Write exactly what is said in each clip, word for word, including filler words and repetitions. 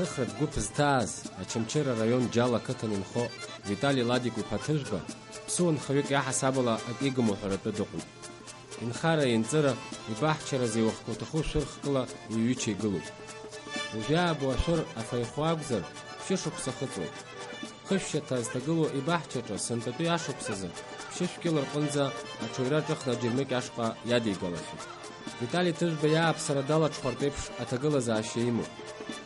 Аӡыхратә гәыԥ зҭааз, Очамчыра араион Џьал ақыҭан инхо Витали Ладик-иԥа Ҭыжәба, ԥсуа нхаҩык иаҳасабала акы игым уҳәаратәы дыҟоуп. Инхара-инҵыра, ибаҳчара зеиуахкы уҭаху шәырхкыла иҩыча игылоуп. Уажә иаабо ашәыр афаихо акәзар, шәышықәса хыҵуеит. Хышәшьаҭа зҭагылоу ибаҳчаҿы сынтәатәи ашықәсазы ԥшьышә кьыла рҟынӡа аҽаҩра ҿыхны аџьармыкьа ашҟа иадигалахьеит. Витали Ҭыжәба иааԥсара далаҽхәартә еиԥш аҭагылазаашьа имоуп.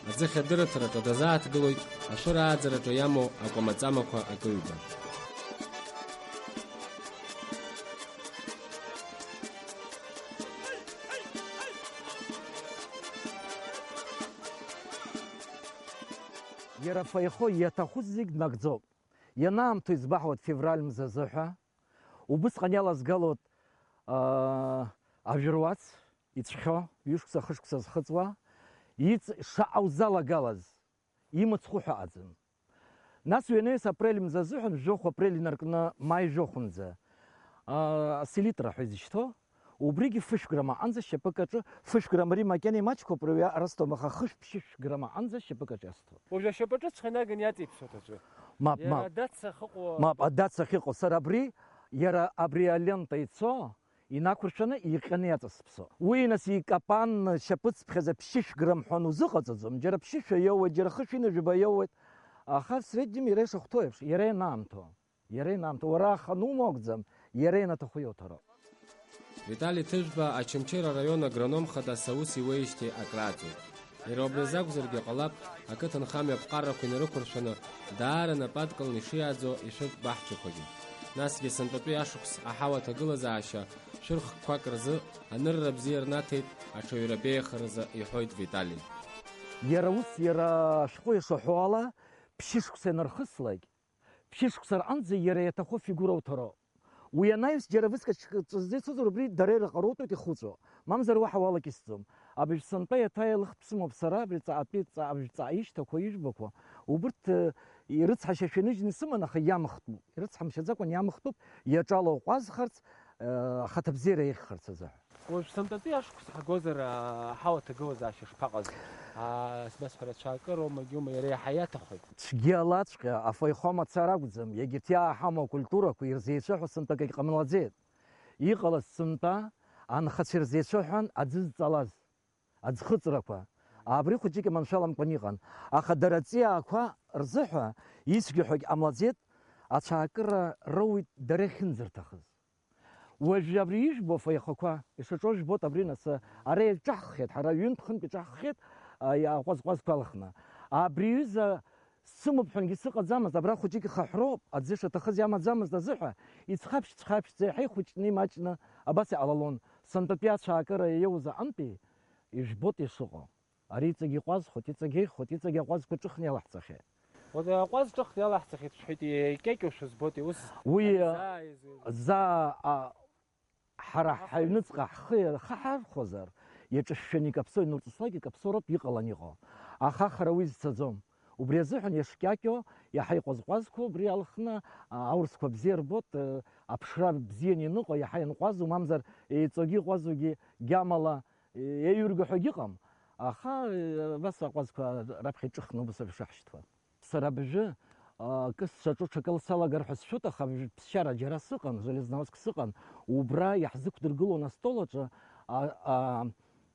Аӡыхь адырраҭараҿы дазааҭгылоит ашәыр ааӡараҿы иамоу акәамаҵамақәа акы-ҩба. Иара афаихо иаҭаху зегь днагӡоуп. Ианаамҭоу избаҳуеит февраль мза азыҳәа. Убысҟан иалазгалоит, аа, ажәыруац, ицәхьоу, ҩышықәса, хышықәса зхыҵуа, иҵ-, шаҟа узалагалаз, имыцхәы ҳәа аӡым. Нас уи анаҩс апрель мза азыҳәан, жәохә апрель инаркны маи жәохәынӡа, аа, аселитра ҳәа изышьҭоу, убригьы фышә грамм аҟынӡа шьапык аҿы, фышә грамм ари макьана имаҷқәоуп, рҩа арасҭом, аха хышә ԥшьышә грамм аҟынӡа шьапык аҿы иасҭоит. Уажә ашьапаҿыцха инаганы иаҵеиԥсоит аӡәы. Мап, иара мап. Адаццо ахьыҟоу. Мап, адаццо ахьыҟоу. Сара абри, иара абри алента ицо, инақәыршәаны, иҟьаны иаҵасыԥсо. Уи, нас, икапан шьапыцԥхьаӡа ԥшьышә грамм ҳәа узыҟаҵаӡом. Џьара ԥшьышәа иоуеит, џьара хышә ҩынҩажәаба иоуеит. Аха в среднем иара ишахәҭоу еиԥш, иара ианаамҭоу. Иара ианаамҭоу, уара аханумоу акәӡам, иара ианаҭаху иуҭароуп. Витали Ҭыжәба Очамчыра араион агроном хадас аус иуеижьҭеи акрааҵуеит. Иара убри азы акәзаргьы ҟалап, ақыҭанхамҩа аԥҟарақәа инарықәыршәаны, даара напы адкыланы ишиааӡо ишәыртә баҳчақәагьы. Насгьы сынтәатәи ашықәс аҳауа аҭагылазаашьа шәырхқәак рзы анырра бзиа рнаҭеит аҽаҩра абеиахаразы, иҳәоит Витали. Иара ус, иара ашәҟәы ишаҳәо ала, ԥшьышықәса ианырхыслак, ԥшьышықәса рҟынӡа иара иаҭаху афигура уҭароуп. Уи анаҩс џьара высказка ҿыззеицәоузар, убри дара ираҟароутәуеит ихуҵәо, мамзар уаҳа уалакьысӡом. Абыжә сынтәа иаҭааилыхтә сымоуп сара, абри ҵаатәи ҵа-, абыжә ҵаа ишьҭақәа, ижәбақәа, убырҭ, э, ирыцҳашьашәа иныжьны исыман, аха иамхтәуп. Ирыцҳамшьаӡакәан иамхтәуп, иаҿалоу ҟәазхарц, э, ахаҭабзиара еиӷьхарц азыҳәа. Уажә сынтәатәи ашықәс ҳагозар, аа, аҳауа аҭагылазаашьа шԥаҟаз? Аа, сбасҳәара, ацәаакыроума, егьиума, иара иаҳа иаҭахоит. Цәгьалаҵәҟьа афаихо мацара акәӡам, егьырҭ иааҳамоу акультурақәа ирзеицәоу ҳәа сынтәа акагь ҟамлаӡеит. Иҟалаз сынтәа анхацәа ирзеицәоу ҳәан аӡы зҵалаз, аӡхыҵрақәа. Абри хәыҷык иманшәаламкәан иҟан. Аха дара аҵиаақәа рзыҳәа ицәгьоу ҳәагь ҟамлаӡеит, ацәаакыра роуит дара иахьынӡарҭахыз. Уажә абри ижәбо афаихақәа ишаҿоу жәбоит абри нас, ара иҿаҳххьеит, ҳара ҩынтә-хынтә иҿаҳххьеит, а, иа-, аҟәаз-ҟәазқәа алхны. Абри аҩыза сымоуп ҳәангьы сыҟаӡамызт, абра хәыҷык ихаҳәроуп, аӡы шаҭахыз иамаӡамызт азыҳәа, иӡхаԥшь-ӡхаԥшьӡа, иаҳа ихәыҷны, имаҷны, абас иҟалалон. Сынтәатәи ацәаакыра иоуз аҟынтәи ижәбоит ишыҟоу. Ари иҵегь иҟәазхоит, иҵегь еиӷьхоит, иҵегь аҟәазқәа ҿыхны иалаҳҵахьеит. Уи аҟәаз ҿыхны иалаҳҵахьеит шәҳәеит, икьакьоушәа збоит, ус. Уи, ари заа изы. Заа, а, ҳара ҳаҩныҵҟа ҳхы иахаҳархәозар, иаҿышәшәаны икаԥсо, ианурҵыслак икаԥсо роуп иҟалан иҟоу. Аха ахара уи зцаӡом. Убри азыҳәан иашкьакьоу, иаҳа иҟәазҟәазқәоу убри алхны, а, аурысқәа бзиа рбоит, э, аԥшра бзианы ианыҟоу, иаҳа ианҟәазу, мамзар, еиҵогьы иҟәазугьы гьамала, э, еиҩырго ҳәагьы ыҟам. Аха, э, абас аҟәазқәа раԥхьа иҿыхны убас ауп ишаҳшьҭуа. Сара абыжәы, а, акы сшаҿу ҽакала салагар ҳәа сшәоит, аха абыжә ԥсшьара џьара сыҟан, железноводск сыҟан, убра иаҳзықәдыргылон астол аҿы, а, а,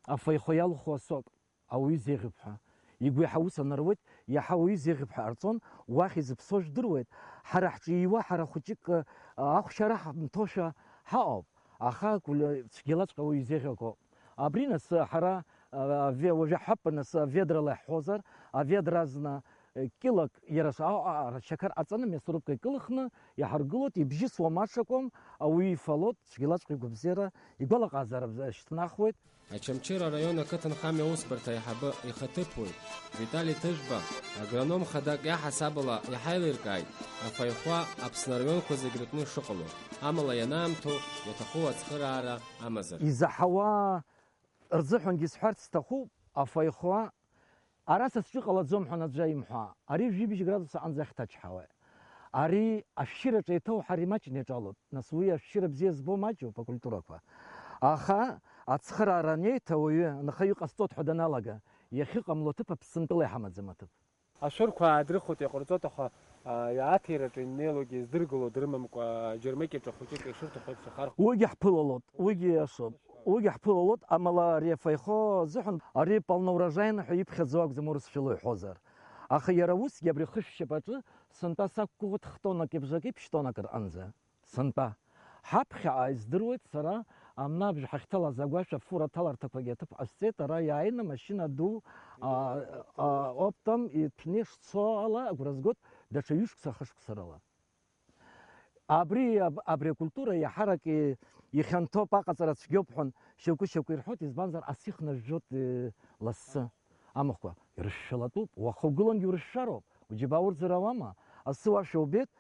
афаихо иалху асок. Ауаҩы изеиӷьуп ҳәа. Игәы иаҳа ус анаруеит, иаҳа ауаҩы изеиӷьуп ҳәа ҟарҵон, уахь изыԥсо жәдыруеит. Ҳара ҳҿы ииуа, ҳара хәыҷык, а, ахәшьара ҳамҭошәа ҳаҟоуп, аха куль-, цәгьалаҵәҟьа ауаҩы изеиӷьу акоуп. Абри нас ҳара, а, ве-, уажәы ҳҳәап, нас аведрала иаҳҳәозар, аведра азна, э, кьылак, иара ш-, а, а, а, шьақар ҟаҵаны, мясорубка икылхны иаҳаргылоит, ибжьысуа маша акәым, ауаҩы ифалоит, цәгьалаҵәҟьа игәабзиара, игәалаҟазаара шьҭнахуеит. Очамчыра араион ақыҭанхамҩа аусбарҭа аиҳабы ихаҭыԥуаҩ Витали Ҭыжәба, агроном хадак иаҳасабала иҳаилиркааит, афаихәа Аԥсны араионқәа зегь рыҟны ишыҟало, амала ианаамҭоу иаҭаху ацхыраара амазар. Изаҳауа рзыҳәангьы исҳәарц сҭахуп, афаихәа Ара са сҿы иҟалаӡом ҳәа аӡәы имҳәа, ари жәибжь градус аҟынӡа иахьҭачҳауеи? Ари ашәшьыраҿы еиҭоу ҳара имаҷны иаҿалоит. Нас уи ашәшьыра бзиа збо маҷуп акультурақәа. Аха ацхыраара анеиҭа ауаҩы анхаҩы ҟасҵоит ҳәа даналага, иахьыҟамло аҭыԥ Аԥсынтәыла иҳамаӡам аҭыԥ. Ашәырқәа аадрыхуеит, иҟарҵоит, аха, а, аҭираҿы иннеилогьы здыргыло дрымамкәа, аџьармыкьаҿа хәыҷык ишырҭаху еиԥш ахархәоит. Уигьы ҳԥылалоит, уигьы ҳԥылалоит, амала ари афаихо азыҳәан ари полноурожайный ҳәа иԥхьаӡо акәӡам, урысшәала иҳәозар. Аха иара усгьы абри хышә шьапаҿы сынтәа сақәгәыӷуеит хтонак ибжаки ԥшьтонак рҟынӡа. Сынтәа. Ҳаԥхьаҟа издыруеит сара, амнабжь ҳахьҭалаз агәашә афура аҭаларҭақәагьы аҭыԥ ҟасҵеит, ара иааины амашьына ду, а, а, оптом иҭәны ишцо ала агәра згоит, даҽа ҩышықәса ахышықәса рыла. Абри, аб-, абри акультура иаҳарак и-, ихьанҭоуп, аҟаҵара цәгьоуп ҳәан шьоукы-шьоукы ирҳәоит, избанзар, асы ихнажәжәоит, э, лассы. Амахәқәа ирышәшәалатәуп, уаха угылангьы урышәшәароуп, уџьабаа урӡыр ауама? Асы уашәа убеит,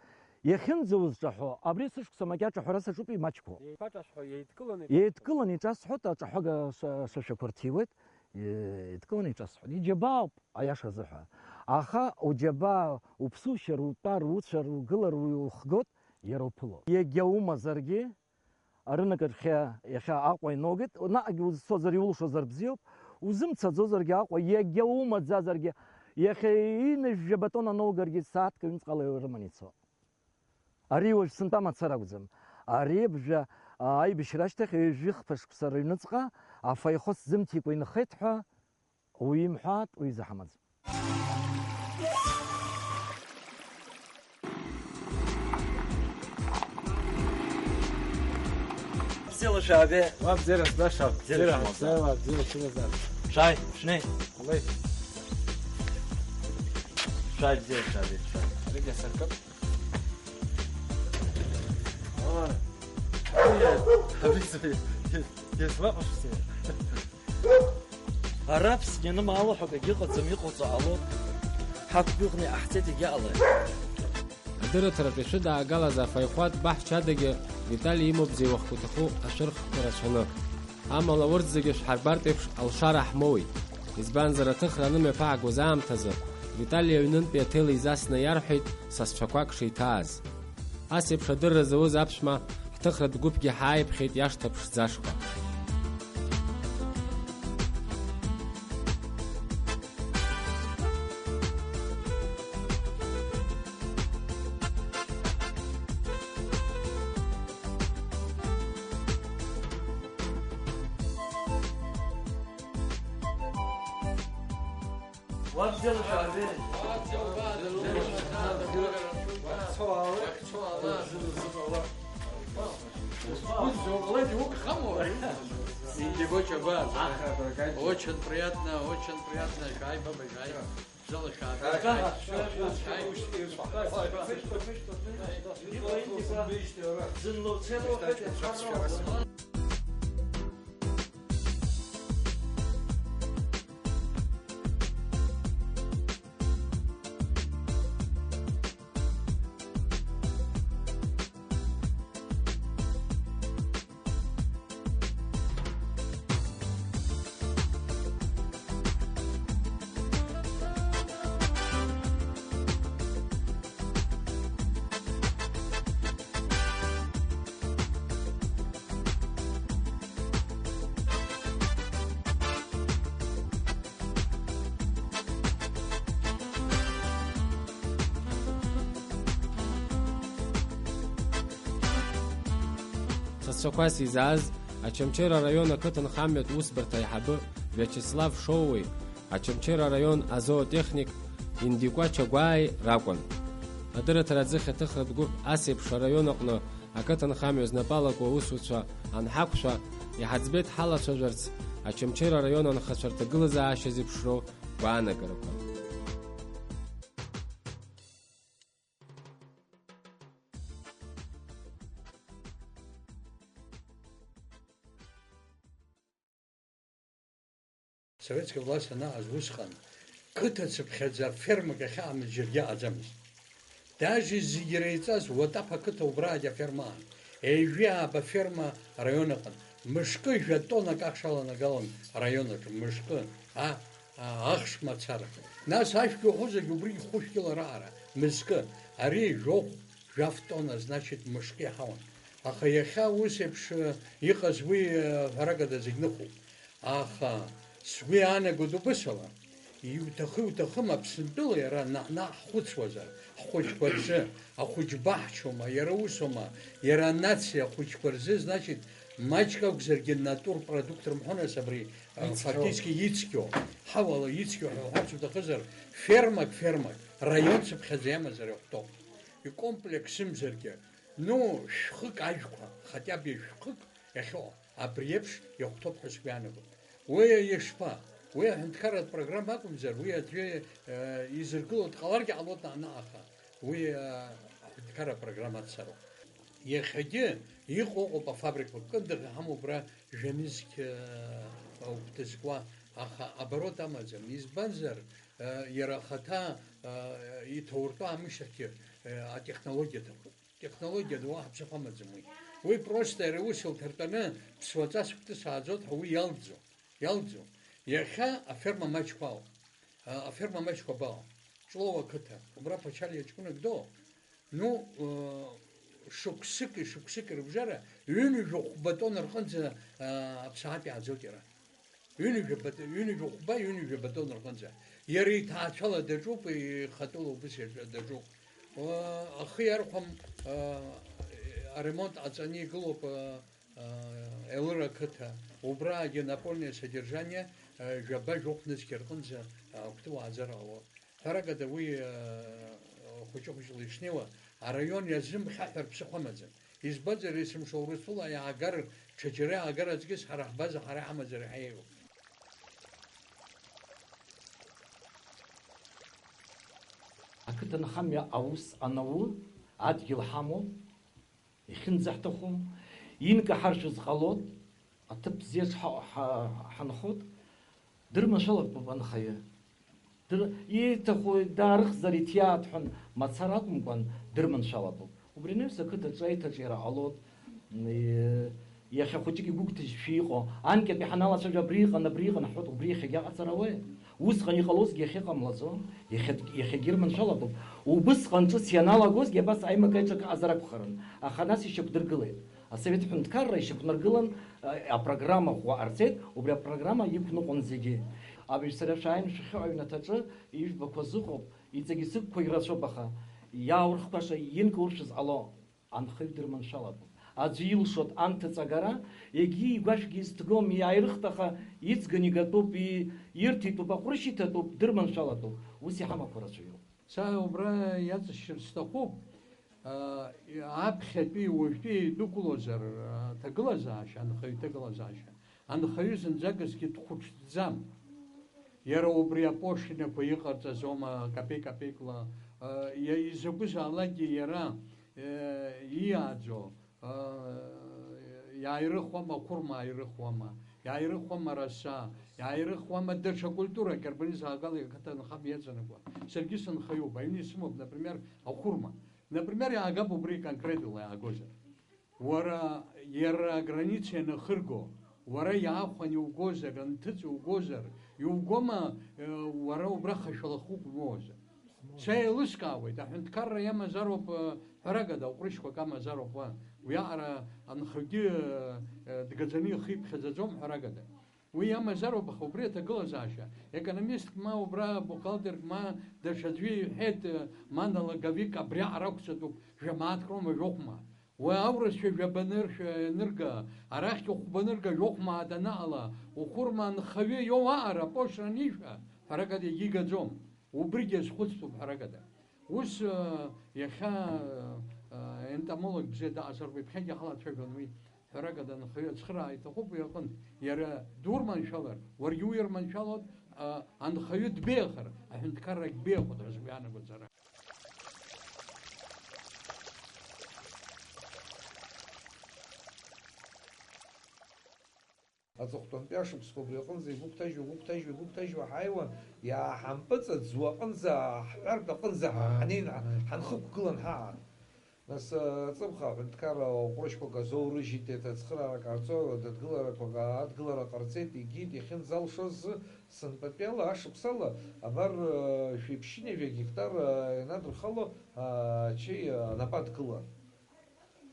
иахьынӡаузҿаҳәо, абри сышықәса макьаҿ аҳәара саҿуп, имаҷқәоу. Еиқәаҿасҳәо, еидкыланы иҿасҳәо. Еидкыланы иҿасҳәоит, аҿаҳәага са-, сашәақәа рҭиуеит, еидкыланы иҿасҳәоит. Иџьабаауп, аиаша азыҳәа. Аха уџьабаа, уԥсушьа, рутәа, руцәа, ругылар, ухгоит, иара уԥыло. Иагьа умазаргьы, арынакаҿ иахьа, иахьа Аҟәа инаугеит, наҟгьы узцозар, иулшозар бзиоуп, узымцаӡозаргьы Аҟәа, иагьа умаӡазаргьы, иахьа ҩынҩажәа батон анаугаргьы, сааҭк ҩнҵҟала ирыманы ицо. Ари уажә сынтәа мацара акәӡам. Ари абжа, а, аибашьра ашьҭахь ҩажәи хԥа шықәса рыҩныҵҟа афаихо сзымҭикәа инхеит ҳәа уимҳәааит, уи изаҳамаӡам. Бзиала шәаабеит. Уа, бзиара сбаша. Бзиара шәымоуӡа. Бзиара, бзиара шәымазар. Шәааи, шәнеи. Алеи. Шәааи, бзиара шәаабеит, шәааи. Аригьы асыркып. Ара аԥсгьы анымаало ҳәа акгьы ыҟаӡам, иҟоуҵо ҟалоит. Ҳақәгәыӷны иҟаҳҵеит, егьаҟалеит. Адырраҭараҿы ишәыдаагалаз афаихуатә баҳчадагьы Витали имоуп зеиуахгәҭаху ашәырхқәа рацәаны. Амала урҭ зегьы шәҳарбартә еиԥш алшара ҳмоуит. Избанзар, аҭыхра анымҩаԥаагоз аамҭазы Витали аҩнынтәи аҭел еизасны иарҳәеит сасцәақәак шеиҭааз. Ас еиԥш адырра зауз аԥшәма ҳҭыхратә гәыԥгьы ҳааиԥхьеит иашҭа ԥшӡашқәа. Очень приятно, очень приятно. Сасцәақәас изааз Очамчыра араион ақыҭанхамҩатә усбарҭа аиҳабы Виачеслав Шоуеи, Очамчыра араион азоотехник Индикәа Чагәааи ракәын. Адырраҭара аӡыхь аҭыхратә гәыԥ ас еиԥш араион аҟны ақыҭанхамҩа знапы алаку аусуцәа анҳақәшәа, иҳаӡбеит ҳалацәажәарц Очамчыра араион анхацәа рҭагылазаашьа зеиԥшроу гәаанагарақәа. Советская власть анаҟаз усҟан, қыҭа цыԥхьаӡа фермак ахьаамыз џьаргьы ыҟаӡамызт. Даже зегьы иреиҵаз Уатаԥ ақыҭа убраагьы аферма аан. Ҩажәи ааба ферма араион аҟын. Мышкы жәа тоннак ахш аланагалон араион аҿы, мышкы, а, а, ахш мацара. Нас ашәгьы уаӷоу зегь убригь хәышәкьыла раҟара, мызкы. Ари жәохә, жәаф тонна, значит, мышкы иаҳауан. Аха иахьа ус еиԥш, э, иҟаз уи, э, ҳәарада зегь ныхоуп. Аха сгәы иаанагоит убысала, Иуҭахы-иуҭахым Аԥсынтәыла иара наҳ-наҳ ҳхәыцуазар, ҳхәыҷқәа рзы, ахәыҷ баҳчоума, иара усоума, иара анациа ахәыҷқәа рзы, значит, маҷк акәзаргьы натур продукт рымҳәо, нас абри, а, Ицқьоу. Фактически ицқьоу, ҳауала ицқьоу ҳәа уҳәарц уҭахызар, фермак, фермак, раион цыԥхьаӡа иамазар иахәҭоуп. Икомплексымзаргьы, ну, шәхык ажәқәа, хотя бы шәхык иахьыҟоу, абри еиԥш иахәҭоуп ҳәа сгәы иаанагоит. Уи ишԥа? Уи аҳәынҭқарратә программа акәымзар, уи аӡәы, э, изыргыло дҟаларгьы ҟалоит, анаҟа уи, э, аҳәынҭқарратә программа ацароуп. Иахьагьы иҟоу ыҟоуп афабрикақәа, Кындыӷ иҳамоу убра жәанызқь, э, ауп дызкуа, аха оборот амаӡам. Избанзар, э, иара ахаҭа, э, иҭоуртәу аамышьҭахьгьы, э, атехнологиа аҭахуп. Технологиа ду уаҳа ԥсыхәа амаӡам уи. Уи просто иара ус илҭартәаны ԥсуаҵас шықәса ааӡоит ҳәа уи иалӡом, иалӡом. Иахьа аферма маҷқәа ауп. А, аферма маҷқәа абаҟоу? Ҷлоу ақыҭа, убра Ԥачалиа ҷкәынак доуп. Ну, э, шықәсыки шықәсыки рыбжара ҩынҩажәа хәба тонна рҟынӡа, а, аԥсаатә иааӡоит иара. Ҩынҩажәа бат-, ҩынҩажәа хәба, ҩынҩажәа батон рҟынӡа. Иара иҭаацәала даҿуп, ихатәыла убыс иаҿ-, даҿуп. Уа, ахы иархәам, а, аремонт ҟаҵаны игылоуп, а, а, Елыр ақыҭа. Убраагьы напольное содержание, а, жәаба-жәохә нызқь рҟынӡа, а, акәты уааӡар ҟалоит. Ҳәарада, уи, э, хәыҷы-хәыҷла ишнеиуа, араион иазымхьаҳәыр ԥсыхәа амаӡам. Избанзар, есымша Урыстәыла иаагар, ҽаџьара иаагар аҵкьыс ҳара ҳбаза ҳара иҳамазар иаҳа еиӷьуп. Ақыҭанхамҩа аус анауы, адгьыл ҳамоуп. Иахьынӡаҳҭаху, инкаҳаршәыз ҟалоит, аҭыԥ бзиаҿ ҳа-, ҳа-, ҳанхоит, дырманшәалатәуп анхаҩы. Дыр-, ииҭаху даарыхзар иҭиааит ҳәа мацара акәымкәан, дырманшәалатәуп. Убри анаҩс ақыҭаҿы аиҭаҿиара ҟалоит, м, и-, иахьа хәыҷык игәыгәҭажьшәа иҟоу, анкьатәи ҳаналацәажәо абри иҟан, абри иҟан ҳҳәоит, убри иахьагьы аҟаҵара ауеи? Усҟан иҟалозгьы иахьа иҟамлаӡо, иахьа-, иахьагьы ирманшәалатәуп. Убысҟан ҿыц ианалагозгьы абас аимак-аиҿак аҟазар акәхарын, аха нас ишьақәдыргылеит. Асовет ҳәынҭқарра ишьақәнаргылан, а, апрограмма ӷәӷәа ҟарҵеит, убри апрограмма иқәныҟәон зегьы. Абыжь сара шәааины шәахьыҟоу аҩнаҭаҿы ижәбақәа зыҟоуп, иҵегь исықәқәагь рацәоуп, аха иааурхқәаша инкауршәыз ҟало. Анхаҩ дырманшәалатәуп. Аӡәы илшоит анҭыҵ агара, егьи игәашәгьы изҭгом, иааирыхт, аха иҵган игатәуп, и-, ирҭитәуп, аҟәрышь иҭатәуп, дырманшәалатәуп. Ус иҳамақәа рацәаҩуп. Са убра иаҵашьыр сҭахуп, а, аԥхьатәи уажәтәи еидәықәлозар, а, аҭагылазаашьа, анхаҩ иҭагылазаашьа. Анхаҩы зынӡакгьы дхәыҽӡам. Иара убри апошлинақәа иҟарҵаз аума капеи-капеикла, а, иа-, изакәызаалакгьы иара, э, иааӡо, а, иааирыхуама, ақәырма ааирыхуама, иааирыхуама араса, иааирыхуама даҽа культурак, арбанизаалакгьы ақыҭанхамҩа иаҵанакуа. Саргьы сынхаҩуп, аҩны исымоуп, например, ахәырма. Например, иаагап убри конкретла иаагозар. Уара, иара аграница ианахырго, уара иаахәан иугозар, анҭыҵ иугозар, иугома, э, уара убра хашәала хәык умоуазар? Са еилыскаауеит, аҳәынҭқарра иамазароуп, э, ҳәарагада, аҟәрышьқәак амазароуп уа. Уиаҟара анхаҩгьы, э, э, дгаӡаны ихы иԥхьаӡаӡом, ҳәарагада. Уи иамазароуп, аха убри аҭагылазаашьа. Економистк ма убра, бухгалтерк ма, даҽаӡәы иҳәеит, ма налоговик абриаҟара ақәҵатәуп, жәамааҭк роума, жәохә мааҭ. Уи аурысшәа жәаба ныршәа ианырга, арахьгьы хәба нырга, жәохә мааҭ анаҟала, ухәырма анхаҩы иоуа аҟара апошра анишәа, ҳәарагада, егьигаӡом. Убригьы азхәыцтәуп, ҳәарагада. Ус, э, иахьа, э, э, ентомолог бзиа дыҟазароуп, иԥхьагьы ҳалацәажәон уи. Ҳәарагада, анхаҩы ацхыраара иҭахуп уи аҟынтә. Иара дурманшәалар, уаргьы уирманшәалоит, а, анхаҩы дбеиахар, аҳәынҭқаррагь беиахоит ҳәа сгәы иаанагоит сара. Аҵыхәтәантәи ашықәсқәа убри аҟынӡа игәыгәҭажьуа, игәыгәҭажьуа, игәыгәҭажьуа ҳааиуан, иааҳампыҵаӡуа аҟынӡа, ҳҳәартә аҟынӡа ҳанеин, ҳанхықәгылан ҳаан. Нас, э, ҵымха аҳәынҭқарра ҟәрышьқәак азоурыжьит, еиҭа ацхыраара ҟарҵо, адгыларақәак адгылара ҟарҵеит, игеит, иахьынӡалшоз сынтәатәиала, ашықәсала, абар, э, жәиԥшьынҩажәа гектар, э, ианадырхало, э, ачеи, э, анапы адкылан.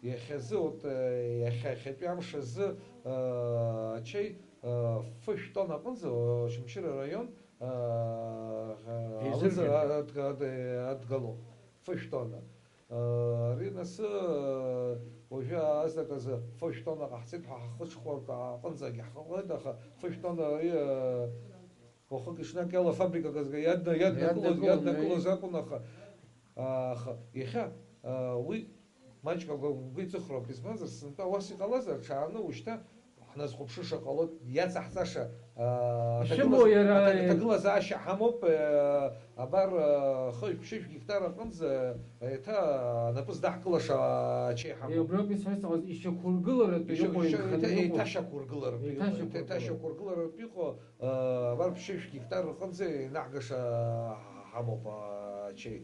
Иахьазы, вот, э, иахьа, иахьатәи амш азы, э, ачеи, э, фышә тонна аҟынӡа, Очамчыра араион, Еизыргеит. Алыҵ-, адга-, ад-, адгылоуп, фышә тонна. Ари нас, уажәы азныказы фышә тонна ҟаҳҵеит ҳәа ҳахышхәарк аҟынӡагьы ҳҟалеит, аха фышә тонна ари, уахыки-ҽнаки ала фабрикак азы иадна-, иаднакылоз, Иаднакылон, иаднакылоз акәын, аха, аха иахьа, уи маҷк агәы-, агәы иҵыхроуп, избанзар, сынтәа уас иҟалазар, ҽааны ушьҭа ҳназхәаԥшыша ҟалоит, иацаҳҵаша, аа, Ишыбо аҭагыла-, иара аҭа-, аҭагылазаашьа ҳамоуп, аа, абар, аа, хышә-ԥшьышә гектар аҟынӡа еиҭа анапы здаҳкылаша ачеи ҳамоуп. Убриоуп исҳәаз, ишьақәыргыларатәы Ишьа-, иҟоу ишьа-, еиҭа-, инханы иҟоуп. Еиҭашьақәыргыларатәы иҟоу, Еиҭашьақәыргыларатәы. Еиҭашьақәыргыларатәы иҟоу, аа, абар ԥшьышә гектар рҟынӡа инаҳгаша ҳамоуп, ачеи.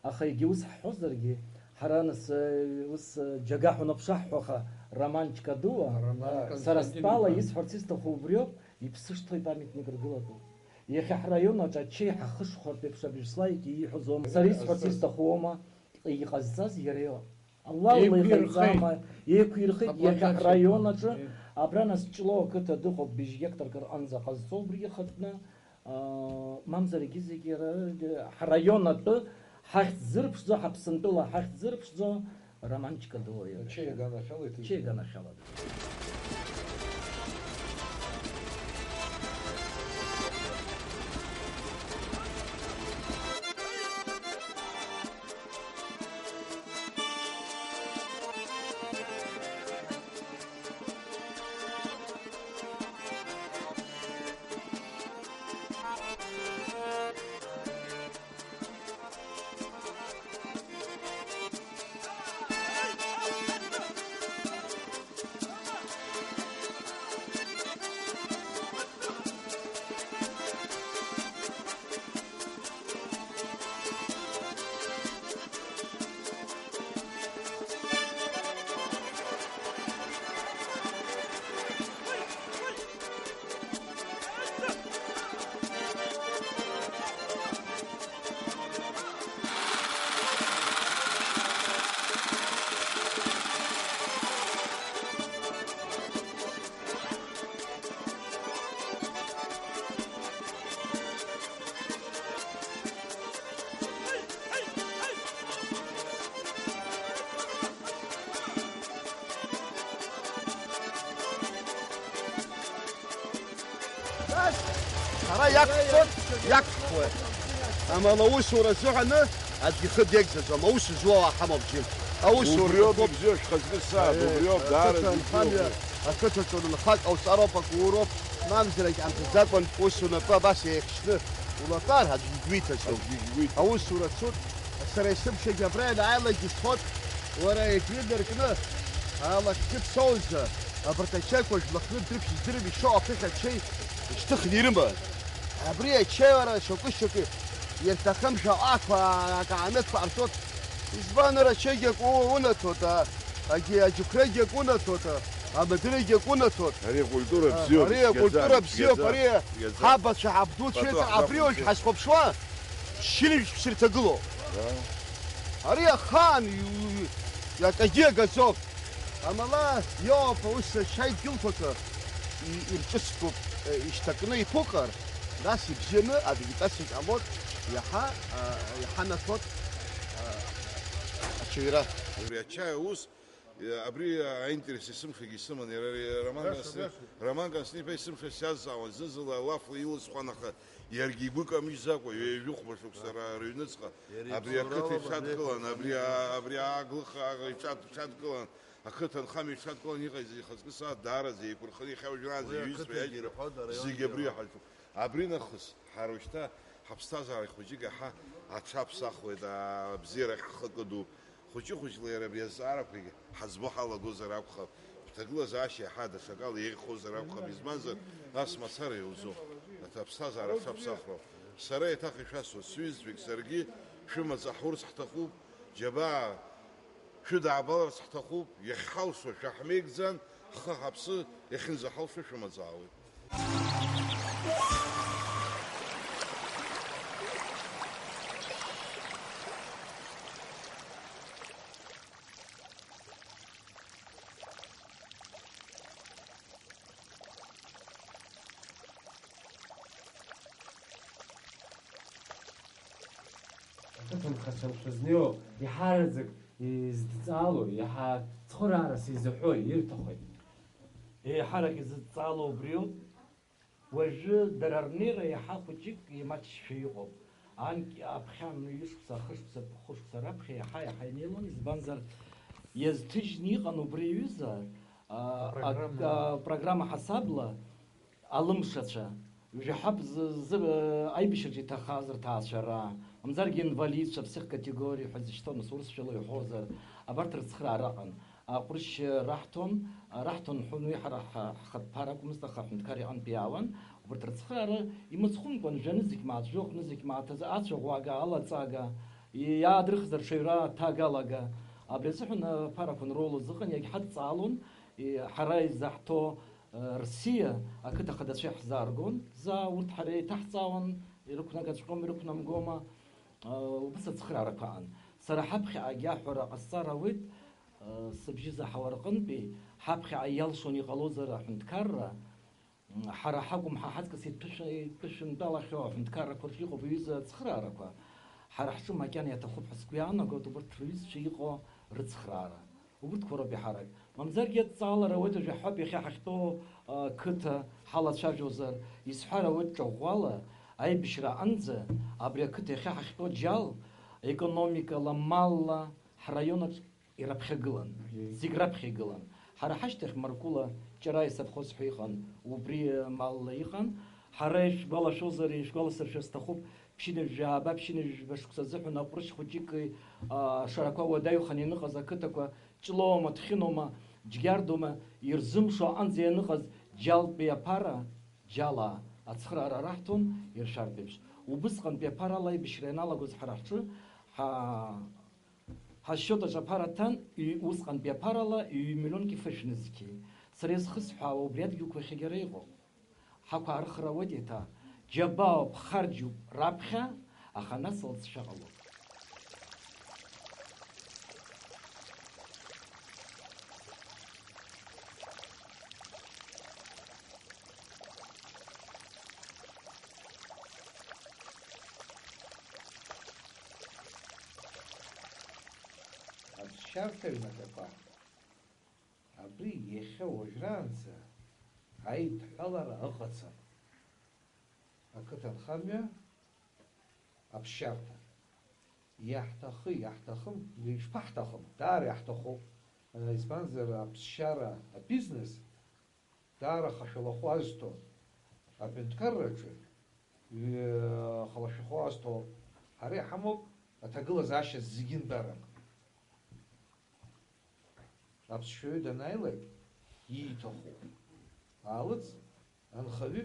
Аха егьа ус ҳҳәозаргьы, ҳара нас, э, ус, э, џьагаҳәа унаԥшаҳҳәаха, Роман Ҷкадуа, Роман сара Константин стәала иԥа. Исҳәарц исҭаху убриоуп, иԥсы шҭоу ипамятник ргылатәуп. Иахьа ҳраион аҿы ачеи ҳахышхәартә еиԥш абжьслаик ииҳәозома? Сара исҳәарц Иҟазҵаз. Исҭаху уоума, иҟазҵаз иара иоуп. Аллах Еиқәирхеит. Иҟаиҵама, еиқәирхеит, иахьа Аплакьаҿ. Ҳраион аҿы, Е. Абра нас Ҷлоу ақыҭа дыҟоуп, быжь гектарк рҟынӡа ҟазҵо убри ихатәны. Мамзар егьи зегьы ара, ҳраион атәы ҳахьӡ зырԥшӡо, ҳаԥсынтәыла ҳахьӡ зырԥшӡо, Роман Ҷкадуа иара. Ачеи аганахьала иҭыжьны. Ачеи аганахьала. Нас ҳара иақәшәҵоит, иақәшәуеит. Амала аусура азыҳәаны аӡәгьы ихы деигӡаӡом, аус зуа уаа ҳамоуп, џьым. Аусура Убриоуп, аҭахуп. Ибзиоу шәхазгы сааит, Э, убриоуп, даара ақыҭанхамҩа, зыбзиоуп. Ақыҭаҿы унхак ҟауҵароуп, акгьы уамзар, егьҳамҭаӡакәан ус унапы абас еихьшьны улатәар, аӡәгьы игәы иҭаӡом. Аӡәгьы игәы иҭаӡом. Аусура цуп, сара есымшагьы абра ианааилак исҳәоит, уара егьрыдыркны, алахьгьы дцоуӡа, абарҭ ачаиқәа жәлахны дрыԥшь здырам, ишоу аԥыхьа ачаи шьҭыхны ирыман. Абри ачаи уара шьоукы-шьоукы ирҭахым шәаҟақәа, акаамеҭқәа ҟарҵоит. Избан, ара ачаигьы акы унаҭоит, а, агьи аџьықәреигьы акы унаҭоит, а, амадарагьы акы унаҭоит. Ари акультура А, бзиоуп, ари цәгьаӡам, акультура бзиоуп, цәгьаӡам, ари цәгьаӡам. Ҳабацәа, ҳабдуцәа, Пату абри уажә ҳзақәымҵеит. Ҳазхәаԥшуа, шьыри жәшәи шьҭырҭа гылоуп. Да. Ари ахаан иу-, иу-, акагьы агаӡом. Амала иоуп аус ачаи дгьылқәакы и-, ирҿыцтәуп, э, ишьҭакны иԥукар, нас ибзианы адегитациа ҟалоит, иаҳа, а, иҳанаҭоит, а, ачаҩра. Абри ачаи аус, э, абри аинтерес есымшагьы исыман, иара ари Роман Баша, Константин, баша. Роман Константин-иԥа есымша сиазҵаауан, зны-зынла алафла илысхуан, аха иаргьы игәы камыжьӡакәа, ҩажәи хәба шықәса ра-, рыҩныҵҟа, Иара абри ибзоурала ақыҭа абри иҽадкылан, абри а-, абри ааглыхаа иҽад-, иҽадкылан, ақыҭанхамҩа иҽадкылан иҟаз ихаҵкы сааҭ даараӡа еиқәырханы иахьа уажәраанӡа Уи иҩызцәа ақыҭагьы иажәлар ирҳәоит, араион зегьы абри иҟоуп. Иҳарҿуп. Абри нахыс, ҳара ушьҭа ҳаԥсҭазаара хәыҷык иаҳа аҽаԥсахуеит, абзиара ахкы ду. Хәыҷы-хәыҷла иара абри азҵаарақәагьы ҳазбо ҳалагозар акәхап. Ҳҭагылазаашьа иаҳа даҽакала еиӷьхозар акәхап, избанзар, ас мацара иауӡом. Аҭ-, аԥсҭазаара аҽаԥсахроуп. Сара еиҭах ишәасҳәоит, сҩызцәагь саргьы шәымаҵ аҳурц ҳҭахуп, џьабаа, шәыдаабаларц ҳҭахуп, иахьҳалшо шәаҳмеигӡан, ҳхы-ҳаԥсы иахьынӡаҳалшо шәымаҵ аауеит. Хацәа шәызнеиуа, иҳараӡак изыдҵаало, иаҳа цхыраарас изыҳәо ирҭахоит. Еиҳарак изыдҵаало убриоуп. Уажәы дара рнеира иаҳа хәыҷык имаҷшәа иҟоуп. Анкьа аԥхьан ҩышықәса, хышықәса, хәышықәса раԥхьа иаҳа-иаҳа инеилон, избанзар, иазҭыжьны иҟан убри аҩыза, а, Апрограмма. а, программа ҳасабла алымшацәа, жәаҳәа бз-, зы-, аибашьраҿы иҭахаз рҭаацәара, мамзаргьы инвалидцәа, всех категорий ҳәа зышьҭоу, нас урысшәала иҳәозар, абарҭ рыцхраара аҟан. Аҟәрышь раҳҭон, раҳҭон ҳәа уи ҳара ҳа-, ҳхатә ԥара акәмызт, аха аҳәынҭқар иҟынтә иаауан. Убарҭ рыцхраара имыцхәымкәан, жәа-нызқь мааҭ, жәохә-нызқь мааҭ азы ацәаӷәага, алаҵага, и-, иаадырхыз арҽаҩра аҭагалага. Абри азыҳәан аԥарақәа анроулоз ыҟан, иагьҳадҵаалон, и-, ҳара изаҳҭо, э, рсиа ақыҭа ахадацәа иаҳзааргон, заа урҭ ҳара еиҭаҳҵаауан, ирықәнагаҵәҟьома, ирықәнамгома, э, убас ацхраарақәа аан. Сара ҳаԥхьаҟагьы аҳәара ҟасҵар ауеит, э, сыбжьы заҳауа рҟынтәи, ҳаԥхьаҟа иалшон иҟалозар аҳәынҭқарра, м, ҳара ҳакәым, ҳа ҳаҵкыс иԥышәа-, иԥышәынтәалахьоу аҳәынҭқаррақәа рҿы иҟоуп иҩыза ацхраарақәа. Ҳара ҳҿы макьана иаҭахуп ҳәа сгәы иаанагоит убарҭ рҩызцәа иҟоу рыцхраара. Убырҭқәа роуп иаҳарак. Мамзаргьы аҭҵаалара ауеит, уажә иаҳҳәап, иахьа ҳахьтәоу, а, қыҭа ҳалацәажәозар, исҳәар ауеит ҿаӷәӷәала, аибашьра аҟынӡа абри ақыҭа иахьа ҳахьтәоу Џьал, економикала, малла, ҳраион аҿ ираԥхьагылан, Мгм. зегь раԥхьа игылан. Ҳара ҳашьҭахь Маркула Ҷараи совхоз ҳәа иҟан, убри малла иҟан. Ҳара ишәгәалашәозар, ишәгәаласыршәар сҭахуп, ԥшьынҩажәи ааба, ԥшьынҩажәи жәаба шықәса азыҳәан аҟәрышь хәыҷыки, а, ашарақәа уадаҩханы иныҟаз ақыҭақәа Ҷлоума, Ҭхьыноума, Џьгьардоума ирзымшо аҟынӡа ианыҟаз Џьалтәи аԥара, Џьалаа ацхыраара раҳҭон, иршәартә еиԥш. Убысҟантәи аԥарала аибашьра ианалагоз ҳара ҳҿы, ҳа-, ҳашьшьотаҿ аԥара ҭан, ҩ-, усҟантәи аԥарала ҩ-миллионки фышә нызқьи. Сара изхысҳәаауа убри адгьылқәа иахьагьы ара иҟоуп. Ҳақәаа рыхра ауеит еиҭа. Џьабаауп, харџьуп раԥхьа, аха нас алҵшәа ҟалоит. Аԥсшьарҭа аҩнаҭақәа. Абри иахьа уажәраанӡа аидҳәалара ыҟаӡам. Ақыҭанхамҩа аԥсшьарҭа. Иаҳҭахы, иаҳҭахым, ишԥаҳҭахым? Даара иаҳҭахуп. Избанзар, аԥсшьара, абизнес даара хашәалахәы азҭо аҳәынҭқарраҿы, ҩ-, халашәахәы азҭо ҳара иҳамоуп аҭагылазаашьа зегьынтәарак. Аԥсшәаҩы данааилак, ииҭаху аалыҵ, анхаҩы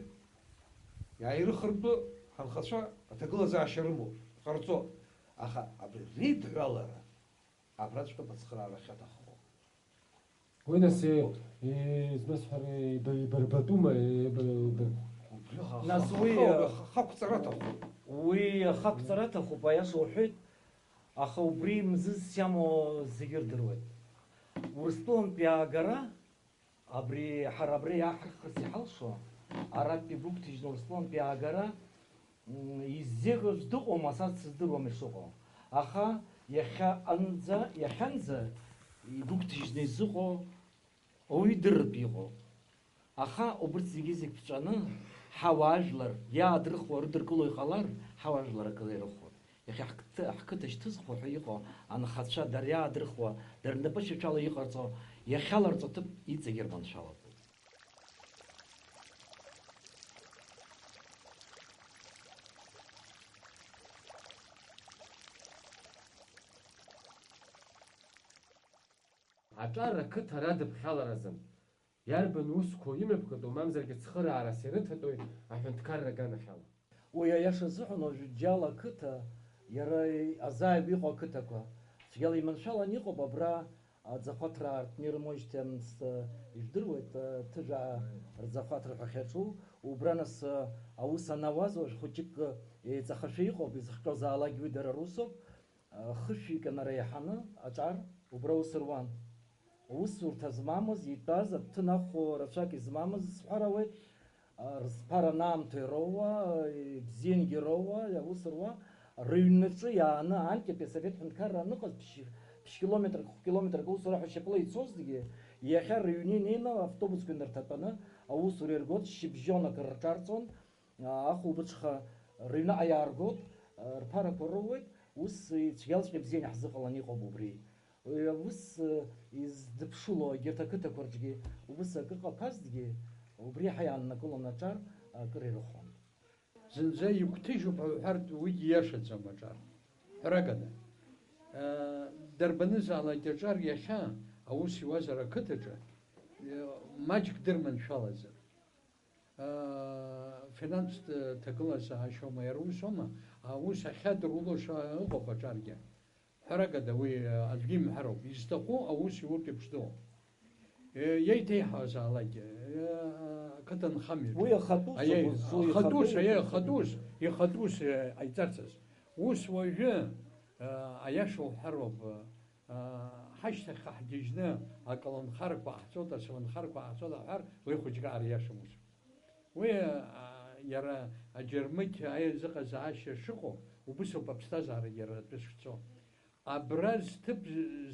иааирыхыртәы ҳанхацәа аҭагылазаашьа рымоуп, ҟарҵо, аха абри реидҳәалара абраҵәҟьоуп ацхыраара ахьаҭаххо. Уи нас, е, е, измасҳәар, еибарбатәума, еибарб-, Убри ха-, Нас ха-, уи, ха-, ха-, хақәҵара аҭахуп. Уи ахақәҵара аҭахуп, аиаша уҳәеит, аха убри мзызс иамоу зегьы рдыруеит. Урыстәылантәи аагара, абри, ҳара абра иааҳархырц иҳалшо, арантәи игәыгәҭажьны Урыстәылантәи аагара, м, иззеиӷьу аӡә дыҟоума, сара сыздыруам ишыҟоу. Аха иахьа анӡа, иахьанӡа игәыгәҭажьны изыҟоу ауаҩы идырратәы иҟоуп. Аха убырҭ зегьы-зегь ԥҵәаны, ҳауаажәлар иаадрыхуа рыдыркыло иҟалар, ҳауаажәлар акы ирыхәон. Иахьа ҳқыҭа, ҳқыҭа шьҭызхуа ҳәа иҟоу анхацәа дара иаадрыхуа, дара рнапы шьацәала иҟарҵо, иахьаларҵо аҭыԥ иҵегь ирманшәалатәуп. Аҿар ақыҭа радыԥхьаларазын. Иарбан усқәоу имҩаԥгатәу, мамзаргьы цхыраарас ирыҭатәуи аҳәынҭқарра аганахьала? Уи аиаша азыҳәан, уажәы Џьал ақыҭа иара азааигәа иҟоу ақыҭақәа цәгьала иманшәалан иҟоуп. Абра аӡахәаҭра аартны ирымоижьҭеи анс, ижәдыруеит, ҭыжә рӡахәаҭра ҳәа ахьаҿу, убра нас аус анауаз уажә хәыҷык еиҵахашәа иҟоуп, изыхҟьозаалакгьы уи дара русоуп. Хышәҩык анареиҳаны аҿар убра аус руан. Усурҭа змамыз, итәаз, аҭҭын ахәо рацәак измамыз сҳәар ауеит, рзԥара анаамҭоу ироуа, ибзиангьы ироуа, аус руа, Рыҩнаҿы иааны анкьатәи асовет ҳәынҭқарра аныҟаз ԥшь-, ԥшь-километрак, хә-километрак аусура ҳәа шьапыла ицозҭгьы, иахьа рыҩны инеины автобусқәа инарҭатәаны аусура иргоит, шьыбжьон акыр рҿарҵон, ахәылбыҽха рыҩныҟа иааргоит, рԥарақәа роуеит, ус ицәгьалҵәҟьа бзианы иаҳзыҟаланы иҟоуп убри. Ус изыԥшыло егьырҭ ақыҭақәа рҿгьы убыс акы ҟаԥазҭгьы, убри иаҳа иааннакылон аҿар акыр ирыхон. Зынӡа игәҭыжьуп ҳәа уҳәартә уигьы иашаӡам аҿар. Ҳәарада, дарбанызаалак аҿар иахьа аус иуазар ақыҭаҿы, маҷк дырманшәалазар, финанстә ҭагылазаашьоума, иара усоума, аус ахьадырулаша ыҟоуп аҿаргьы. Ҳәарада, уи аӡәгьы имҳәароуп, изҭаху аус иуртә еиԥш ду. Еиҭеиҳауазаалакгьы, ақыҭанхамҩаҿы. Уи ахатәы усуп, аиеи, зу ахатәы ус, ихатәы аиеи, усуп. Ахатәы ус, ихатәы ус, еиҵарц азы. Ус уажәы, аиаша уҳәароуп, ҳашьҭахьҟа ҳгьежьны аколнхарақәа ҟаҳҵоит, асовнхарақәа ҟаҳҵоит аҳәар, уи хәыҷык ара иашам усуп. Уи, а, иара аџьармыкьа аизыҟазаашьа шыҟоу, убысоуп аԥсҭазаара иара атәы шцо. Абра зҭыԥ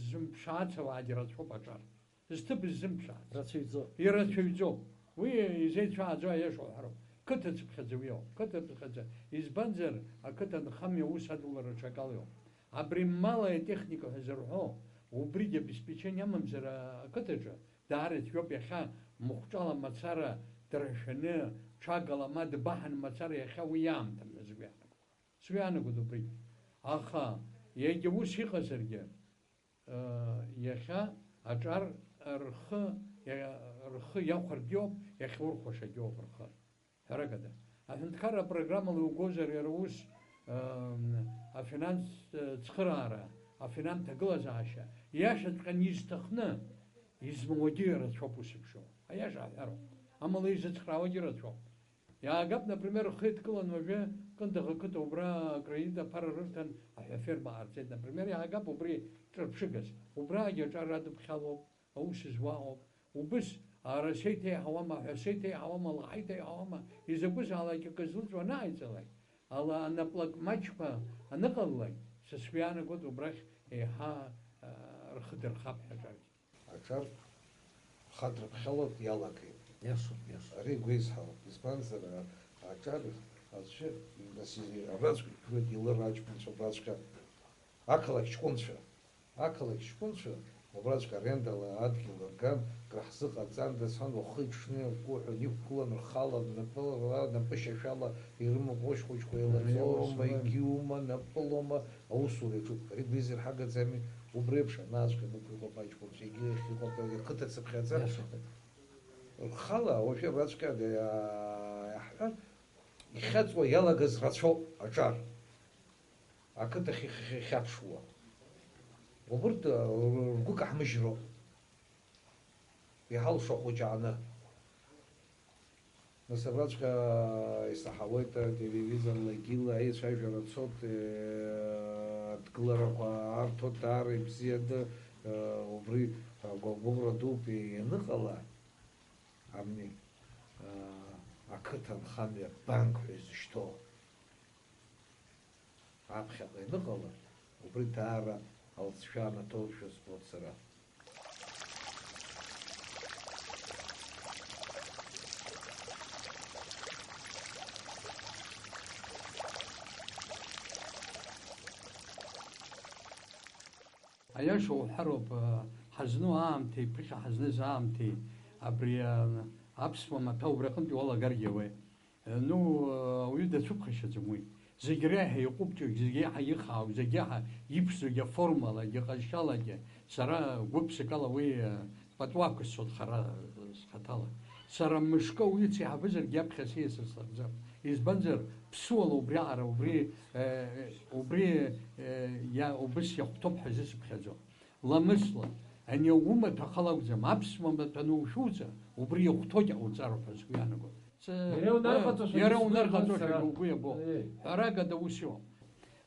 зымԥшаац ауаагьы рацәоуп аҿар. Зҭыԥ ззымԥшаац. Рацәаҩӡоуп. Ирацәаҩӡоуп. Уи изеицәааӡо аиаша уҳәароуп. Қыҭацыԥхьаӡа уи ауп. Қыҭаԥхьаӡа. Избанзар, ақыҭанхамҩа аус адулара аҽакала иоуп. Абри мал атехника ҳәа зырҳәо, убригьы обеспечение амамзар ақыҭаҿы, даара ицәгьоуп иахьа махәҿала мацара дыршәаны, ҽагала ма дбаҳан мацара иахьа уи иаамҭам ҳәа сгәы иаанагоит. Сгәы иаанагоит убригь. Аха егьа ус иҟазаргьы, иахьа аҿар рхы, рхы иахәаргьы ауп, иахьурхәашагьы ауп рхы. Ҳәарада, аҳәынҭқарра апрограммала иугозар иара ус, афинанстә цхыраара, афинанстә ҭагылазаашьа, иашаҵәҟьаны изҭахны измоуагьы рацәоуп ус ишәо. Аиаша аҳәароуп. Амала изыцхраауагьы рацәоуп. Иаагап, например, рхы еидкылан уажәы Кындыӷ ақыҭа убра акредит аԥара рырҭан аҳәа аферма ҟарҵеит, например, иаагап убри ҿырԥшыгас. Убраагьы аҿар радыԥхьалоуп. Аус зуа ыҟоуп. Убыс, ара сеиҭеиҳауама, ҳәа сеиҭеиҳауама, лаҳа иҭеиҳауама, изакәызаалак акы злыҵуа анааиҵалак, ала анаплак маҷқәа аныҟалалак, са сгәы иаанагоит убрахь еиҳа, а, рхы дырхап ҳәа аҿаргьы. Аҿар хадырԥхьалак иалагеит. Иашоуп, иашоуп. Ари игәеисҳауп, избанзар, а-, аҿар аӡәы, нас, абраҵәҟьа иқәлеит илыр аҷкәынцәа, абраҵәҟьа ақалақь ҷкәынцәа. Ақалақь ҷкәынцәа убраҵәҟьа арендала адгьыл рган, краҳзыҟаҵандаз ҳәан, уахи-ҽни ргәы ҳәа иқәгылан, рхала, напы-, напышьашәала ирымоу ахәыҷқәа еилаҵома, егьиума, напылома, аусура иаҿуп. Ари гәеиза ирҳагаӡами? Убри еиԥш анааҵәҟьа нықәиҟоуп аҷкәынцәа, егьи иахьыҟоуп, ақыҭа цыԥхьаӡа. Рхала, уажәы абраҵәҟьа иаҳҳәар, ихьаҵуа иалагаз рацәоуп аҿар. Ақыҭахь ихьаԥшуа. Убырҭ, э, ргәы каҳмыжьроуп. Иҳалшо ахәыҷааны. Нас абраҵәҟьа исаҳауеит, э, телевизорла, егьила аицәажәара цоит, э, адгыларақәа арҭоит, даара ибзианы, э, убри агәагәыӷра дууп ианыҟала, амни, э, ақыҭанхамҩа банк ҳәа изышьҭоу. Аԥхьаҟа ианыҟала, убри даара алҵшәа анаҭоушәа збоит сара. Аиаша уҳәароуп, ҳазну аамҭеи, ԥыхьа ҳазныз аамҭеи, абри, аԥсуа маҭәа убри аҟынтә иуалагаргьы ауеит. Ну, ауаҩы дацәыԥхашьаӡом уи. Зегь реиҳа иҟәыбҷогь, зегь реиҳа ихаау, зегь реиҳа иԥшӡогь аформалагьы, аҟазшьалагьы, сара гәыԥсыкала уи, э, пату ақәысҵоит хара, э, схаҭала. Сара мышкы ауаҩы ицеиҳабызаргьы иаԥхьа сиасыр сҭахӡам. Избанзар, ԥсуала убриаҟара, убри, э, убри, э, иа-, убыс иахәҭоуп ҳәа зысыԥхьаӡо. Ламысла, ани умаҭәа ахала акәӡам, аԥсуа маҭәа анушәуҵа, убри ихәҭоугь ҟауҵароуп ҳәа сгәы иаанагоит. Ц-, Иара унарҟаҵошәа иара сгәы унарҟаҵошәа иабоит сара. Игәы иабо. Ҳәарада, ус иоуп.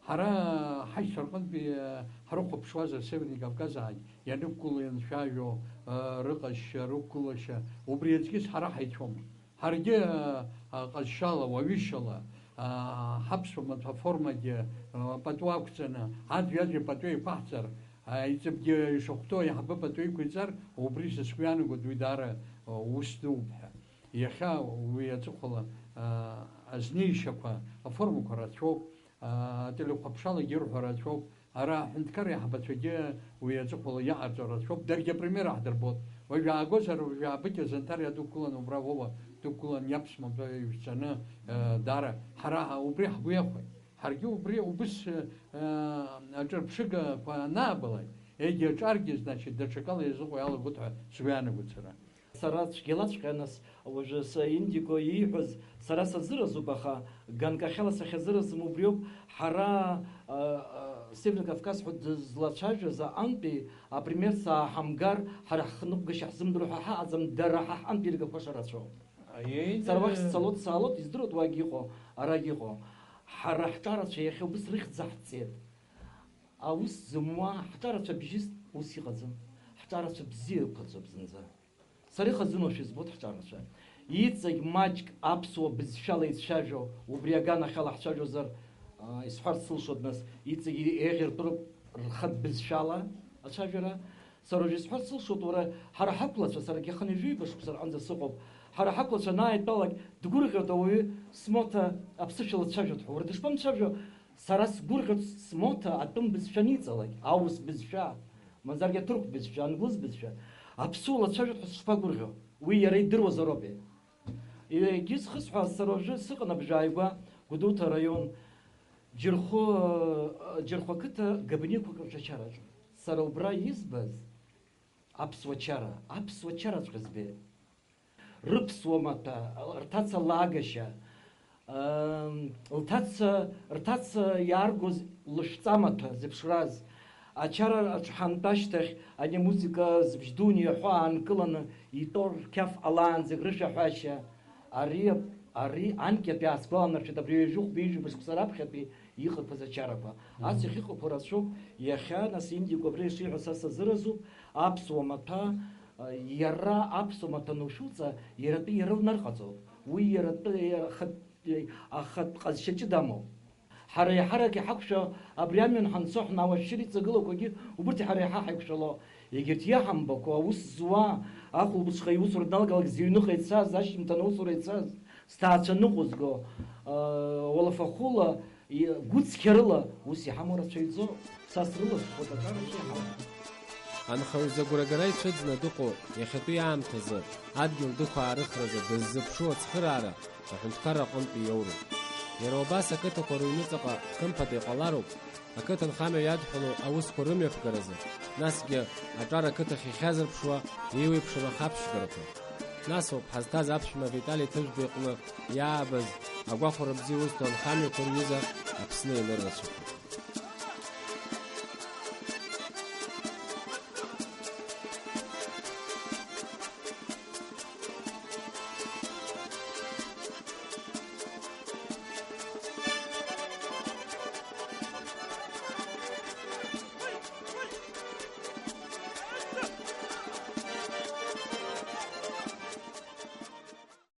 Ҳара ҳашьцәа рҟынтәи, ҳрыхәаԥшуазар, Северный Кавказаагь ианықәгыло ианцәажәо, рыҟазшьа, рықәгылашьа, убри аҵкьыс ҳара ҳаицәоума? Ҳаргьы, а, а, ҟазшьала, уаҩышьала, аа, ҳаԥсуа маҭәа аформагьы, аа, пату ақәҵаны, аӡәи-аӡәи пату еиқәаҳҵар, аа, иҵыбгьы ишахәҭоу аиҳабы пату еиқәиҵар, убри са сгәы иаанагоит, уи даара, аа, ус дууп ҳәа. Иахьа уи аҵыхәала, аа, азнеишьақәа, аформақәа рацәоуп, аа, ателехәаԥшралагьы ирҳәо рацәоуп, ара аҳәынҭқар еиҳабацәагьы уи аҵыхәала иҟарҵо рацәоуп, даргьы апример аҳдырбоит. Уажә ааигозар, уажә аабыкьа Занҭариа дықәгылан, убра Вова дықәгылан, иаԥсуа маҭәа ҩцаны, э, даара ҳара убри ҳгәы иахәеит. Ҳаргьы убри убыс, э, э, аҿырԥшыгақәа анаабалак, егьи аҿаргьы, значит, даҽакала иазыҟоу иалагоит ҳәа сгәы иаанагоит сара. Сара цәгьалаҵәҟьа, нас, уажәы са Индиго ииҳәаз сара сазыразуп, аха ганкахьала сахьазыразым убриоуп, ҳара, а, а, Северный Кавказ ҳәа дызлацәажәаз аҟынтәи апример сааҳамгар, ҳара ҳхныҟәгашьа ҳзымдыруа ҳәа ҳаҟаӡам, дара ҳа ҳҟынтә иргақәа шарацәоу. Аиеи, сара уахь дара сцалоит, саалоит, издыруеит уагь иҟоу, арагь иҟоу. Ҳара ҳҿарацәа иахьа убыс рыхьӡ аҳҵеит. Аус зымуа ҳҿарацәа бжьыс ус иҟаӡам. Ҳҿарацәа бзиақәаӡоуп зынӡа. Сара ихазынашәа избоит ҳҿарацәа. Иҵегь маҷк аԥсуа бызшәала ицәажәо, убри аганахьала ҳцәажәозар, аа, исҳәарц сылшоит, нас, иҵегь еиӷьыртәроуп рхатә бызшәала ацәажәара. Сара уажә исҳәарц сылшоит, уара, ҳара ҳақәлацәа, саргьы хынҩажәи ҩба шықәса рҟынӡа сыҟоуп, ҳара ҳақәлацәа анааидтәалак, дгәырӷьоит ауаҩы смоҭа аԥсышәала дцәажәоит ҳәа. Уара дышԥамцәажәо? Сара сгәырӷьоит смоҭа атәым бызшәа аниҵалак, аурыс бызшәа, мамзаргьы аҭырқә бызшәа, англыз бызшәа, аԥсуала дцәажәоит ҳәа сышԥагәырӷьо? Уи иара идыруазароуп. Егьи зхысҳәааз сара уажәы сыҟан абжьааигәа, Гәдоуҭа араион, Џьырхәы, Џьырхәа қыҭа габаниқәак рҿы ачараҿы. Сара убра избаз аԥсуа чара, аԥсуа чараҵәҟьа збеит. Рыԥсуа маҭәа, рҭаца лаагашьа, ыы, лҭаца, рҭаца иааргоз лышәҵа маҭәа зеиԥшраз, ачара аҿҳантә ашьҭахь ани амузыка зыбжь ду аниаҳәо аанкыланы итәоу рқьаф ҟалаанӡагь рышәаҳәашьа, ари, ари анкьатәи аасгәаланаршәеит, абри ҩажәи хәба ҩажәи хәба шықәса раԥхьатәи иҟақәаз ачарақәа. Ас иахьыҟақәоу рацәоуп, иахьа, нас, Индиго абра ишиҳәо са сазыразуп, аԥсуа маҭәа, а, иара аԥсуа маҭәа анушәуҵа, иара атәы иара лнарҟаҵоуп. Уи иара атәы, иара ахатә, ахатә ҟазшьа ҷыда амоуп. Ҳара еиҳарак иҳақәшәо абри амҩан ҳанцо ҳнауашәшьыр иҵагылақәагьы убырҭ ҳара еиҳа ҳаиқәшәало. Егьырҭ иаҳамбақәо аус зуа, ахәылбыҽха иусура дналгалак зыҩныҟа ицаз, ашьжьымҭан аусура ицаз, зҭаацәа ныҟәызго, уалафахәыла, гәыцқьарыла ус иҳамоу рацәаҩӡоуп. Са срыласхәуеит аҿарацәа иҳауа. Анхаҩы зыгәрагара ицәыӡны дыҟоу иахьатәи аамҭазы, адгьыл дықәаарыхразы дыззыԥшу ацхыраара аҳәынҭқарра аҟынтәи иоуроуп. Иара убас ақыҭақәа рыҩныҵаҟа хымԥада иҟалароуп, ақыҭанхамҩа иадҳәалоу аусқәа рымҩаԥгаразы, насгьы аҿар ақыҭахь ихьазырԥшуа еиуеиԥшым ахаԥшьгарақәа. Нас ауп ҳазҭаз аԥшәма Витали Ҭыжәба иҟны иаабаз агәахәара бзиа узҭо анхамҩақәа рҩыза Аԥсны ианыррацәахо.